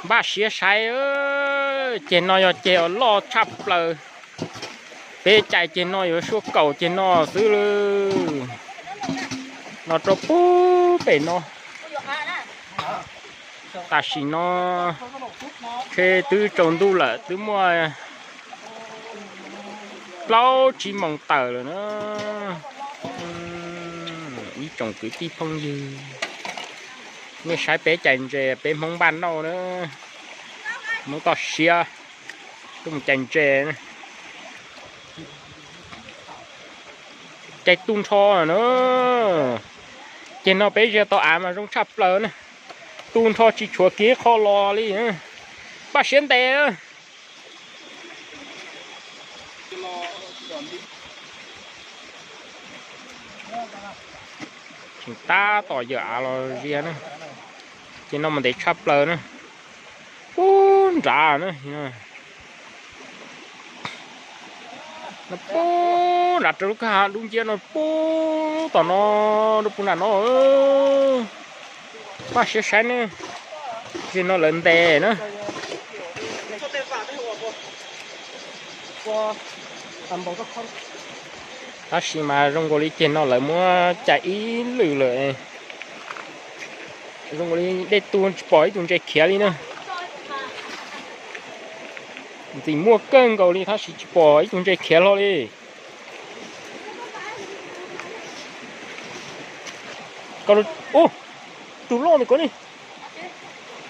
Npaj siab saib, ceg no yog ceg uas loj tshaj plaws. Peb cais ceg no yuav suab kaum ceg no xwb lawm. Los rau pub pem no. Tam sim no tsheb twb tsaus ntuj lawm, twb muaj plaub tsib moos tawm lawm na. Ib tsoom kwv tij phooj ywg, nej saib peb cais ntses, peb Hmoob npaj nauj na. Hmoob toj siab tuaj mus cais ntses. Cais tu nrho na. Ceg no peb ziag tau av mas zoo tshaj plaws na. Tu nrho tsis tshuav kiag qho los li. Npaj siab ntes. Tseem tab tom yawm av los ziag na. Ces no mas ntev tshaj plaws na. Pub nrad na. No pub nrad rau lub kwj ha dub nciab no, pub tom no rau puag nram no. Npaj siab saib ne. Ces no lawv ntes na. Tab sis mas zoo nkaus li ceg no lawv muab cais ib lwm lawm. Zoo nkaus li dej tu tsis pom ib tug ntses khiav li na. Ntxim muaj kawg nkaus li tab sis tsis pom ib tug ntses khiav hlo li. Ub, tus loj pem ko ne.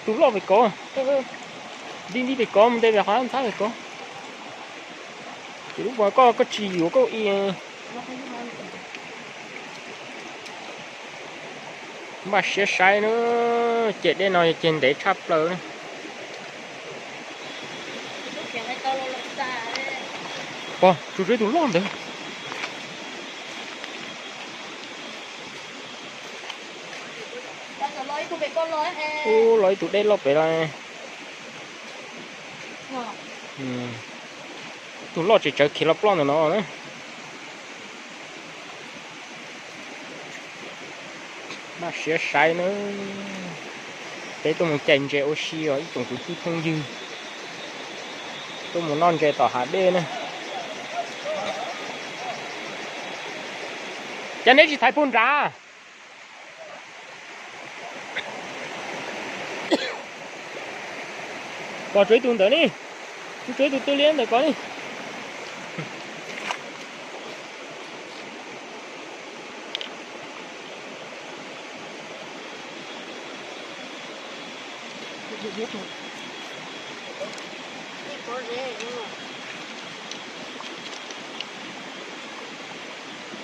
Tus loj pem ko. Dib dib pem ko mus nte pem qhov ntxhab pem ko. Ces lub pos koj koj tsis yuav koj i. Npaj siab saib na. Ces dej no yog ces ntev tshaj plaws na. Pog, tsuas tsuas ib tug loj ntawd. Ub, los ib tug dej loj pem los. Tus loj tseem tsawv khiav los ploj ntawm no na. Npaj siab saib na. Peb tuaj mus cais ntses ua si os ib tsoom kwv tij phooj ywg. Tuaj mus noj ntses tom hav dej na. Cas neb tsis thaiv puag nrad? Pog, tsuas ib tug ntawd ne. Tsuas ib tug twb liab ntawm ko ne.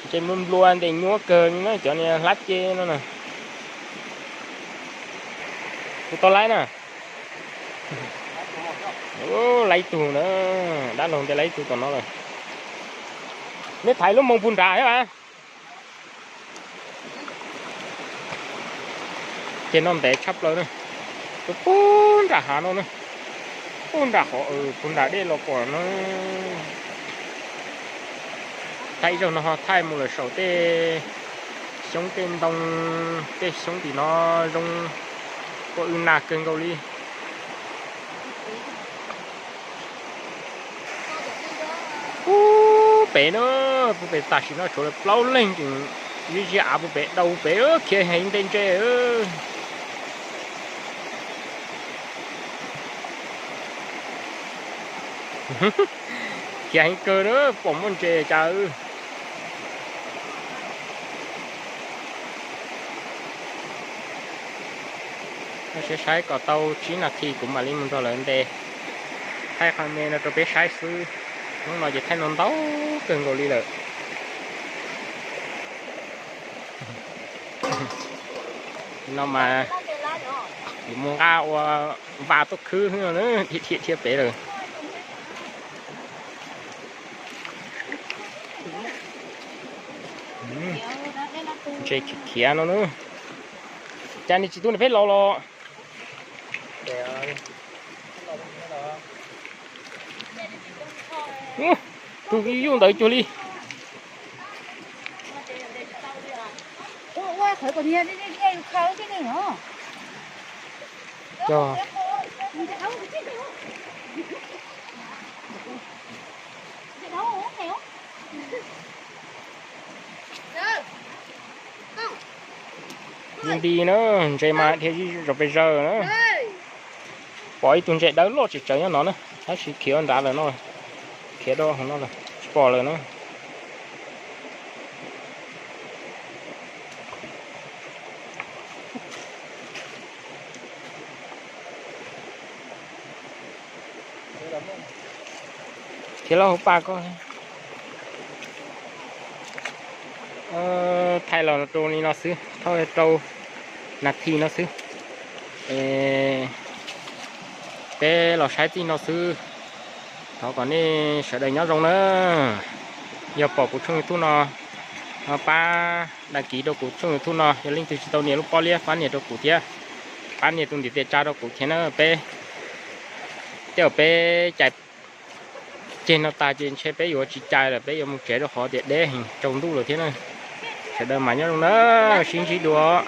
Ces nplua nplua ntes nyuaj kawg li na cov niag hlab ceb no na. Kuv tau laib na. Laib tug na, dab laug nte laib tug tom no lawm. Neb thaiv lub moo puag nrad thiab mas. Ces no ntev tshaj plaws na. Tuaj puag nram hav no na. Puag nram qhov puag nram dej los pom no. Thaij ib zaug no ho thaij mus lawm saum tej xyoob tej ntoo, tej xyoob tim no zoo ua w nag kawg nkaus li. Puag pem na, puag pem tam sim no tshuav lawv plaub leeg tseem zia zia av puag pem, dau pem khiav heev nte ntses. Khiav heev kawg na, pom muaj ntses cas. Saib saib kom tau tsib nas this kuv mam li mus nrog lawv ntes. Thaij qhov me no rau peb saib xwb. Hnub no ces thaij ntau ntau kawg nkaus li lawm. No mas yuav mus nqa ua vas tuaj khwb xwb no, dhia dhia pem lawm. Ntses khiav khiav no na. Cas nws tsis tu nws peb laus los? Tus yuj ntawd cuag li. Cog. Nti nti na, ntses mas dhia zom pes zaws na. Pom ib tug ntses dawb loj tsis tsawv nyob no na, tab sis khiav nrad lawm no, khiav rau hauv no lawm, tsis pom lawm na. Khiav los hauv pas ko. Thaij los rau li no xwb, thauj rau nas this no xwb. Peb los saib txij no xwb. Thov kom nej sawv daws nyob zoo na. Yog pom kuv tshooj YouTube no, pab đăng ký rau kuv tshooj YouTube no. Yog leej twg tsis tau nias lub pob liab pab nias rau kuv thiab, pab nias tus ntiv tes tsa rau kuv thiab na. Peb tej zaum peb cais ceg no tas ces ntshe peb yuav tsis cais lawm, peb yuav mus tsev rau qhov tias deb heev, tsaus ntuj lawm thiab na. Sawv daws mas nyob zoo na, sib ntsib dua.